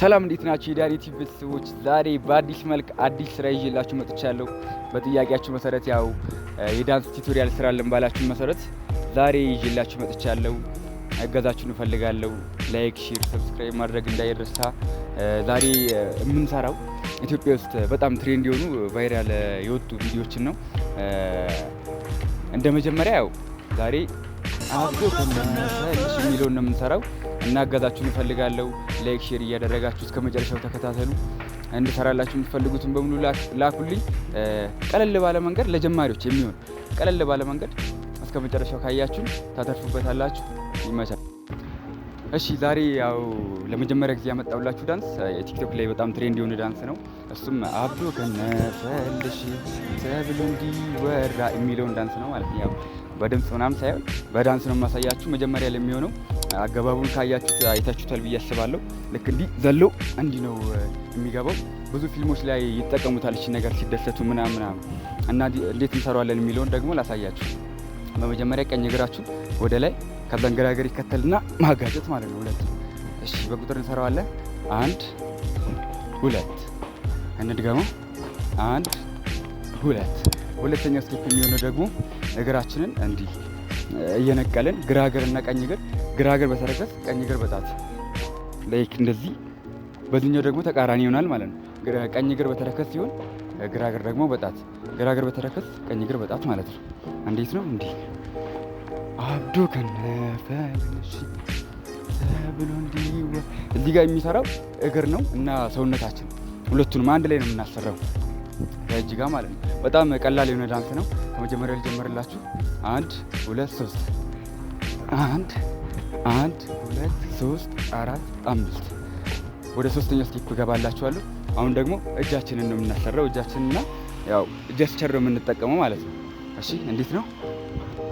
ሰላም፣ እንዴት ናችሁ? የዳኒ ቲቪ ቤተሰቦች፣ ዛሬ በአዲስ መልክ አዲስ ስራ ይዤላችሁ መጥቻለሁ። በጥያቄያችሁ መሰረት፣ ያው የዳንስ tutorial ስራልን ባላችሁ መሰረት ዛሬ ይዤላችሁ መጥቻለሁ። እገዛችሁን እፈልጋለሁ። Like፣ share፣ subscribe ማድረግ እንዳይረሳ። ዛሬ የምንሰራው ኢትዮጵያ ውስጥ በጣም trend የሆኑ viral የወጡ ቪዲዮችን ነው። እንደ መጀመሪያ ያው ዛሬ አብዶ ከነፈልሽ የሚለውን ነው የምንሰራው እና እገዛችሁን እፈልጋለሁ። Like፣ share እያደረጋችሁ እስከ መጨረሻው ተከታተሉ። እንድሰራላችሁ የምትፈልጉትን በሙሉ ላኩልኝ። ቀለል ባለ መንገድ፣ ለጀማሪዎች የሚሆን ቀለል ባለ መንገድ እስከ መጨረሻው ካያችሁ ታተርፉበታላችሁ። ይመቻል። እሺ፣ ዛሬ ያው ለመጀመሪያ ጊዜ ያመጣሁላችሁ ዳንስ የቲክቶክ ላይ በጣም trend የሆነ ዳንስ ነው። እሱም አብዶ ከነፈልሽ ተብሎ እንዲወራ የሚለውን ዳንስ ነው ማለት ነው። ያው በድምፅ ምናምን ሳይሆን በዳንስ ነው የማሳያችሁ። መጀመሪያ ላይ የሚሆነው አገባቡን ካያችሁት አይታችሁታል ብዬ አስባለሁ። ልክ እንዲህ ዘሎ እንዲህ ነው የሚገባው። ብዙ ፊልሞች ላይ ይጠቀሙታል እቺ ነገር ሲደሰቱ ምናምን ምናምን እና እንዴት እንሰራዋለን የሚለውን ደግሞ ላሳያችሁ። በመጀመሪያ ቀኝ እግራችሁ ወደ ላይ፣ ከዛን ግራ እግር ይከተልና ማጋጨት ማለት ነው። ሁለት። እሺ፣ በቁጥር እንሰራዋለን። አንድ፣ ሁለት። እንድገመው። አንድ፣ ሁለት። ሁለተኛው step የሚሆነው ደግሞ እግራችንን እንዲህ እየነቀልን ግራ እግር እና ቀኝ እግር፣ ግራ እግር በተረከዝ፣ ቀኝ እግር በጣት፣ like እንደዚህ። በዚህኛው ደግሞ ተቃራኒ ይሆናል ማለት ነው። ቀኝ እግር በተረከዝ ሲሆን ግራ እግር ደግሞ በጣት፣ ግራ እግር በተረከዝ፣ ቀኝ እግር በጣት ማለት ነው። እንዴት ነው? እንዲህ አብዶ ከነፈልሽ ተብሎ እንዲወ እዚህ ጋር የሚሰራው እግር ነው እና ሰውነታችን ሁለቱንም አንድ ላይ ነው የምናሰራው ከእጅ ጋር ማለት ነው። በጣም ቀላል የሆነ ዳንስ ነው። ከመጀመሪያው ልጀምርላችሁ። አንድ፣ ሁለት፣ ሶስት። አንድ፣ አንድ፣ ሁለት፣ ሶስት፣ አራት፣ አምስት። ወደ ሶስተኛው step እገባላችኋለሁ። አሁን ደግሞ እጃችንን ነው የምናሰራው። እጃችንና ያው gesture ነው የምንጠቀመው ማለት ነው። እሺ፣ እንዴት ነው?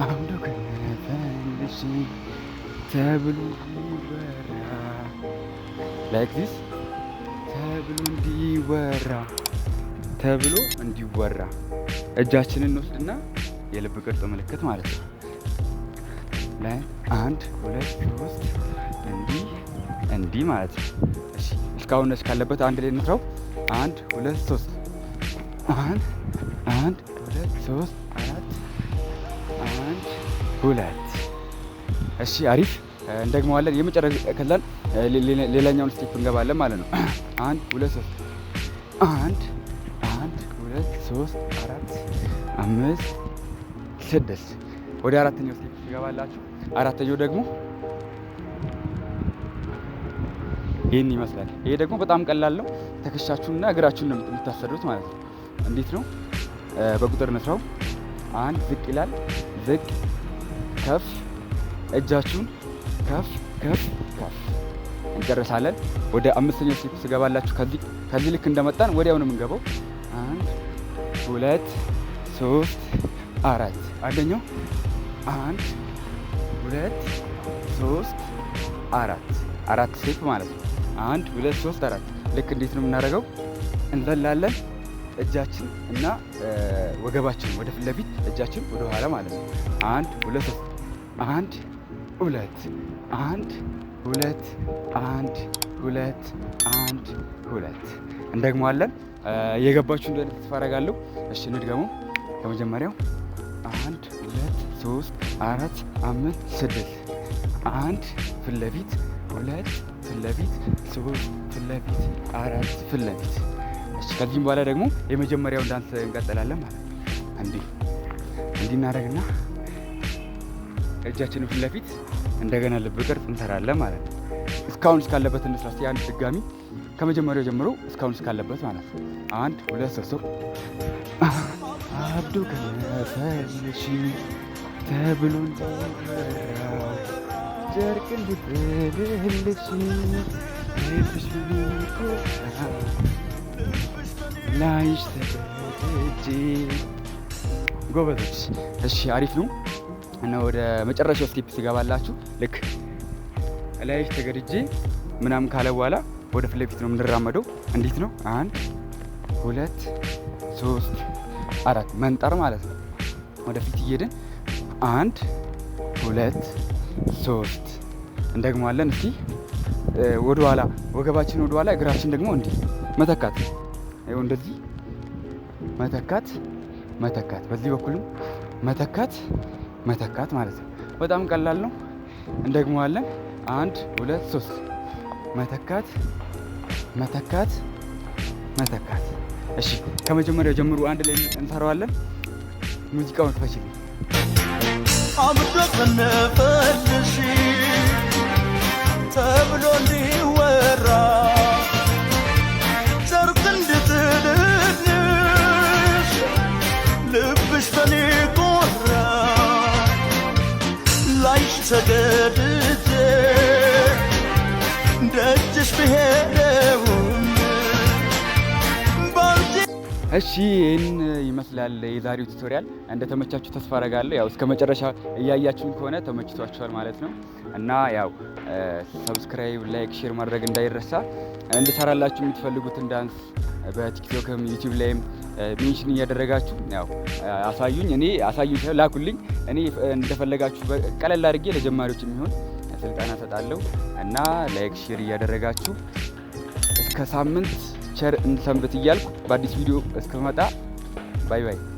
አብዶ ከነፈልሽ ተብሎ እንዲወራ፣ like this፣ ተብሎ እንዲወራ፣ ተብሎ እንዲወራ። እጃችንን እንወስድና የልብ ቅርጽ ምልክት ማለት ነው። ላይ አንድ፣ ሁለት፣ ሶስት፣ እንዲህ እንዲህ ማለት ነው። እሺ፣ እስካሁን እስካለበት አንድ ላይ እንስራው። አንድ፣ ሁለት፣ ሶስት። አንድ፣ አንድ፣ ሁለት፣ ሶስት፣ አራት። አንድ፣ ሁለት። እሺ፣ አሪፍ፣ እንደግመዋለን። የመጨረሻ ከዛን ሌላኛውን step እንገባለን ማለት ነው። አንድ፣ ሁለት፣ ሶስት። አንድ፣ አንድ፣ ሁለት፣ ሶስት፣ አራት፣ አምስት፣ ስድስት። ወደ አራተኛው step ትገባላችሁ። አራተኛው ደግሞ ይህን ይመስላል። ይሄ ደግሞ በጣም ቀላል ነው። ትከሻችሁንና እግራችሁን ነው የምታሰሩት ማለት ነው። እንዴት ነው? በቁጥር እንስራው። አንድ፣ ዝቅ ይላል። ዝቅ፣ ከፍ፣ እጃችሁን ከፍ፣ ከፍ፣ ከፍ። እንጨርሳለን። ወደ አምስተኛው step ስገባላችሁ ከዚህ ልክ እንደመጣን ወዲያው ነው የምንገባው። አንድ፣ ሁለት፣ ሶስት፣ አራት። አንደኛው አንድ፣ ሁለት፣ ሶስት፣ አራት። አራት step ማለት ነው። አንድ፣ ሁለት፣ ሶስት፣ አራት። ልክ እንዴት ነው የምናደርገው? እንዘላለን። እጃችን እና ወገባችን ወደ ፊት ለፊት፣ እጃችን ወደ ኋላ ማለት ነው። አንድ፣ ሁለት፣ ሶስት። አንድ፣ ሁለት፣ አንድ፣ ሁለት፣ አንድ፣ ሁለት፣ አንድ፣ ሁለት። እንደግመዋለን። እየገባችሁ እንደሆነ ተስፋ አደርጋለሁ። እሺ፣ እንድገመው ከመጀመሪያው። አንድ፣ ሁለት፣ ሶስት፣ አራት፣ አምስት፣ ስድስት። አንድ ፊት ለፊት፣ ሁለት ፊት ለፊት፣ ሶስት ፊት ለፊት፣ አራት ፊት ለፊት። እሺ፣ ከዚህም በኋላ ደግሞ የመጀመሪያውን ዳንስ እንቀጥላለን ማለት ነው። እንዲህ እንዲህ እናደርግና እጃችንን ፊት ለፊት እንደገና ልብ ቅርጽ እንሰራለን ማለት ነው። እስካሁን እስካለበት እንስራ። እስኪ አንድ ድጋሚ ከመጀመሪያው ጀምሮ እስካሁን እስካለበት ማለት ነው። አንድ፣ ሁለት፣ ሶስት። አብዶ ከነፈልሽ ተብሎ እንዲወራ ጨርቅ እንድጥልልሽ ልብሽ በሚጎዳ ላይሽ ተገድጄ። ጎበዞች። እሺ፣ አሪፍ ነው እና ወደ መጨረሻው step ሲገባላችሁ ልክ ላይሽ ተገድጄ ምናምን ካለ በኋላ ወደ ፊት ለፊት ነው የምንራመደው። እንዴት ነው? አንድ፣ ሁለት፣ ሶስት፣ አራት። መንጠር ማለት ነው። ወደፊት እየሄድን አንድ፣ ሁለት፣ ሶስት። እንደግመዋለን። እስቲ ወደኋላ ወገባችን ወደኋላ እግራችን ደግሞ እንዲህ መተካት። ይኸው እንደዚህ መተካት መተካት፣ በዚህ በኩልም መተካት መተካት ማለት ነው። በጣም ቀላል ነው። እንደግመዋለን። 1 2 3 መተካት መተካት መተካት። እሺ ከመጀመሪያው ጀምሮ አንድ ላይ እንሰራዋለን። ሙዚቃውን ክፈችልኝ። አምዶ ከነፈልሽ ተብሎ እንዲወራ ጨርቅ እንድጥልልሽ ልብሽ በኔ ቆራ ላይሽ ተገድጄ ደጅሽ ብሄደውም ባንቺ። እሺ ይህን ይመስላል የዛሬው tutorial። እንደተመቻችሁ ተስፋ አደርጋለሁ። ያው እስከ መጨረሻ እያያችሁኝ ከሆነ ተመችቷችኋል ማለት ነው። እና ያው subscribe፣ like፣ share ማድረግ እንዳይረሳ። እንድሰራላችሁ የምትፈልጉትን ዳንስ በቲክቶክም ዩቲዩብ ላይም mention እያደረጋችሁ ያው አሳዩኝ። እኔ አሳዩኝ ሳይሆን ላኩልኝ። እኔ እንደፈለጋችሁ ቀለል አድርጌ ለጀማሪዎች የሚሆን ስልጠና እሰጣለሁ። እና like share እያደረጋችሁ እስከ ሳምንት ቸር እንሰንብት እያልኩ በአዲስ ቪዲዮ እስክመጣ bye bye።